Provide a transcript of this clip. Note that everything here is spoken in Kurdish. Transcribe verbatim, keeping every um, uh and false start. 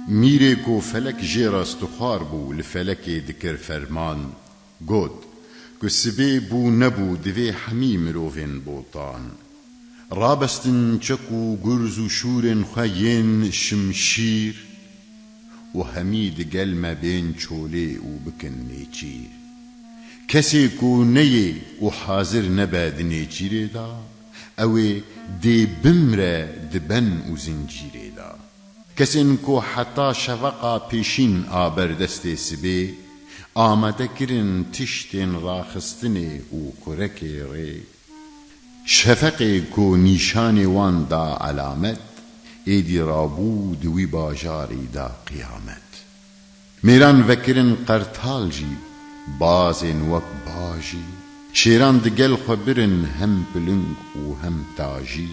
Mîrê ku felek jê re stixwar bû, li felekê dikir ferman, got ku sibê bû nebû divê hemî mirovên botan rabestin çek û gurz û şûrên xwe yên şimşîr û hemî digel me bên çolê û bikin nêçîr. Kesê ku neyê û hazir nebe di nêçîrê de, ew ê dê bimre di ben û zincîrê de. Kesên ku heta şeveqa pêşîn a ber destê sibê amade kirin tiştên raxistinê û xurekê rê, şefeqê ku nîşanê wan da elamet, êdî rabû di wî bajarî da qiyamet. Mêran vekirin qertal jî, bazên wek bajî, şêran digel xwe birin hem piling û hem tajî.